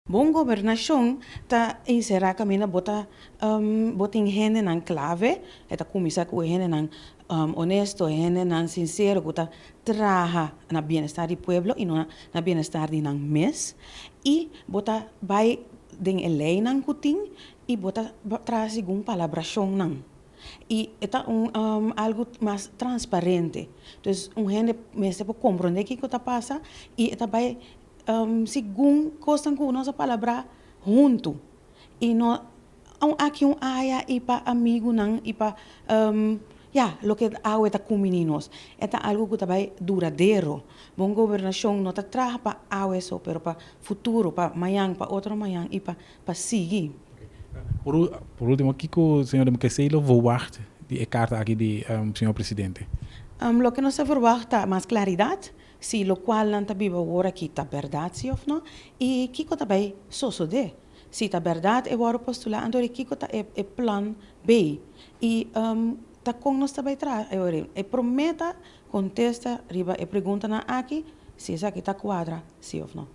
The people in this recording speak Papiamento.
Bon gobernashon ta enserá kaminda bo ta bo tin hendenan klave, e ta kuminsá ku e hendenan honesto, e hendenan sinsero ku ta traha na bienestar di pueblo i no na bienestar di nan mes. I bo ta bai den e leinan ku tin i bo ta traha segun palabrashonnan. I e ta un algu mas transparente. Dus un hende mester por komprondé kiko ta pasa i e ta bai Segun kosnan ku nos a palabrá huntu i no un aki un aya i pa amigunan i pa ya loke awe ta kumbiní nos. E ta algu ku ta bai duradero. Bon gobernashon no ta traha pa awe so pero pa futuro, pa mañan, pa otro mañan i pa pa sigui. Por ultimo, kiko señor Mkesey lo verwagt di e karta aki di señor presidente? Loke nos ta verwagt ta mas klaridat. Si lokual nan ta biba awor aki ta bèrdat si òf no, i kiko ta bai sosodé. Si ta bèrdat e wòrdu postulá, anto di kiko ta e plan B? I ta kon nos ta bai traha e ora ei? E promé ta kontesta riba e preguntanan aki, si esaki ta kuadra si òf no.